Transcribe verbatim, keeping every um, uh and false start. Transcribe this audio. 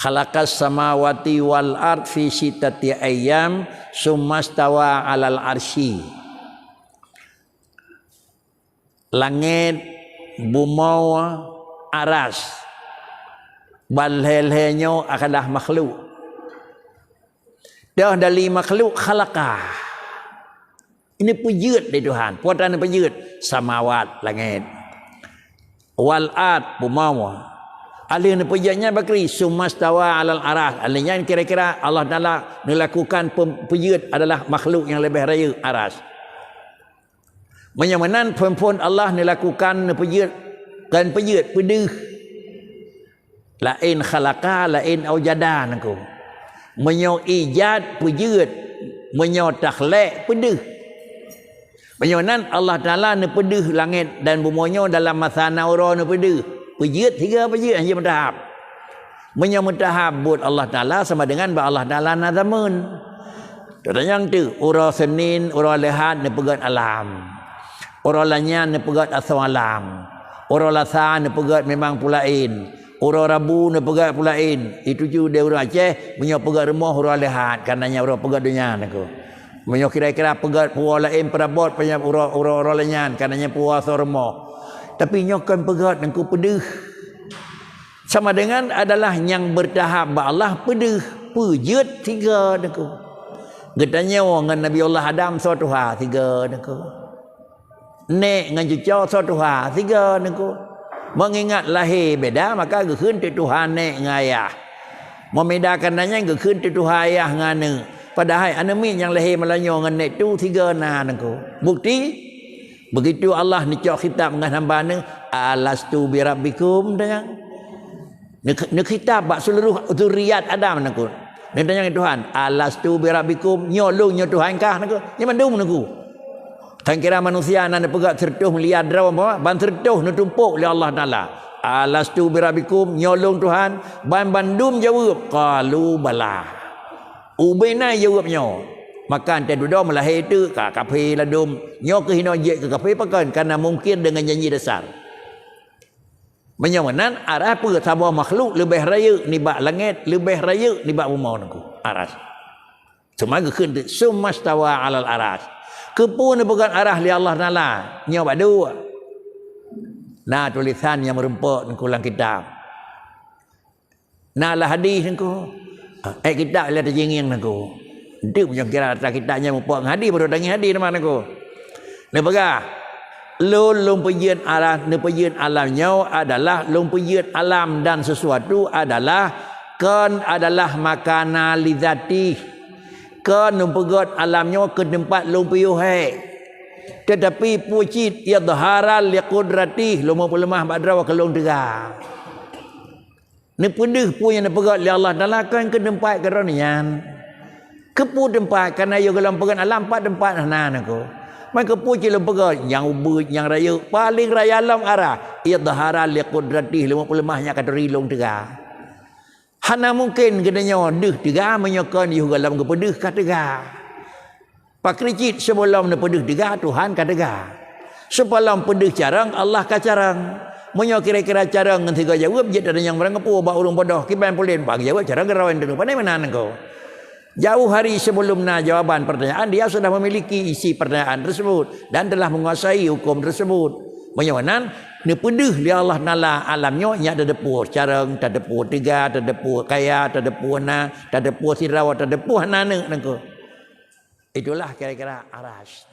"Khalaqas samawati wal ard fi sittati ayyam, tsummastawa 'alal 'arsy." Langét, bumoe, aras, ban lhèe-lhèe nyoe adalah makhluk. Toh dari makhluk khalaqa. Ini peujeuet lé Tuhan. Peue tan peujeuet? Samawat, langét. Wal ard, bumoe. Ahli neupeujeuet nyan bakri, tsummastawa 'alal 'arsy. Ahli nyan kira-kira Allah Taala neulakukan pem-, peujeuet adalah makhluk nyang leubeh rayeuk, aras. Meunyoe meunan, phon-phon Allah neulakukan neupeujeuet, kon peujeuet, peudeuh. Laén khalaqa, laén aujada nangku. Meunyoe ijad, peujeuet. Meunyoe takhlek, peudeuh. Meunyoe nan Allah Taala neupeudeuh langét dan bumoe nyoe dalam masa na uroe neupeudeuh. Peujeuet sigoe peujeuet, hana meutahap. Meunyoe meutahap buet Allah Taala sama dengan bak Allah Taala na zameun. Tanyong teuk, uroe Senin, uroe Leuhat neupeugét alam. Uroe Lanyan neupeugét asoe alam. Uroe Lasa neupeugét memang peue laén. Uroe Rabu neupeugét peue laén. Itu ju di ureuëng Aceh, meunyoe peugét rumoh uroe Leuhat, karena nyan uroe peugét donya nangku. Meunyoe kira-kira peugét puwoe laén peurabot, panyang uroe, uroe, uroe Lanyan, karena nyan puwoe asoe rumoh. Tapi nyoe kon peugét nangku, peudeuh. Sama dengan adalah nyang beurtahap bak Allah, peudeuh, peujeuet sigoe nangku. Geutanyoe ngon Nabi Allah Adam soe tuha sigoe nangku. Nék ngon cucoe soe tuha sigoe nangku. Meungingat lahé beda, maka geukheun teutuha nék ngon ayah. Membedakan nyan geukheun teutuha ayah ngon aneuëk. Padahai aneuëk miet nyang lahé malam nyoe ngon nék tu sigoe na nangku. Bukti, begitu Allah neucok khitab ngon hamba Neuh, "Alastu birabbikum?" tanyong. Neuk-, neukhitab bak seuluruh zuriat Adam nangku. Neutanyong, "Tuhan, alastu birabbikum? Nyoe lôn nyoe Tuhan kah?" nangku. Nyoe mandum nangku. Tan kira manusia na neupeugét seureutôh miliar droe, ban seureutôh neutumpôk lé Allah Taala. "Alastu birabbikum? Nyoe lôn Tuhan?" Ban bandum jaweueb, "Qalu bala." Ubena jaweueb nyoe. Maka teududoe meulahé teuk ka kafé ladum. Nyoe keuh hinoe jeuet keu kafé pakon? Karena mungkir deungon janji dasar. Meunyoe meunan, arah peue saboh makhluk leubeh rayeuk nibak langét, leubeh rayeuk nibak bumoe nangku, aras. Teuma geukheun teuk, "Tsummastawa 'alal 'arsy." Keupeue neupeugét aras lé Allah Taala? Nyoe bak duek. Na tulisan nyang meurumpok nangku lam kitab. Na lam hadih nangku. Eh, kitab lé tajingieng nangku. Deuh nyang kira ata kitab nyang muphom ngon hadih, baru tangieng hadih teuma nangku. Neupeugah, "Lôn, lôn peujeuet alam, neupeujeuet alam nyoe adalah lôn peujeuet alam dan sesuatu adalah kon adalah makana li dzatih." Kon lôn peugét alam nyoe keu teumpat lôn piôh hék. Teutapi peue cit idharan li qudratih, lôn meupeuleumah bak droe keu lôn teuga. Neupeudeuh peue nyang neupeugét lé Allah Taala kon keu teumpat keu droeneuh nyan. Keupeue teumpat? Karena yôh gohlom peugét alam pat teumpat hana nangku. Man keupeue cit lôn peugét nyang ubit, nyang rayeuk, paleng raya lom arah idharan li qudratih, lôn meupeuleumah nyan ka turi lôn teuga. Hana mungken geutanyoe deuh teuga meunyoe kon yôh gohlom geupeudeuh ka teuga. Pakri cit, sibeulom neupeudeuh teuga, Tuhan ka teuga. Sibeulom peudeuh carông, Allah ka carông. Meunyoe kira-kira carông ngon sigoe jaweueb, jeuet tanyong barangkapeue bak ureuëng bodoh, kiban pulen bak jaweueb carông keurawan dulu. Pandai meunan engkau. Jauh hari sebelum na jawaban pertanyaan, dia sudah memiliki isi pertanyaan tersebut dan telah menguasai hukum tersebut. Meunyoe nan, neupeudeuh lé Allah Taala alam nyoe, nyak teudeupue carông, teudeupue teuga, teudeupue kaya, teudeupue na, teudeupue sidroe, teudeupue hana aneuk nangku. Itulah kira-kira aras.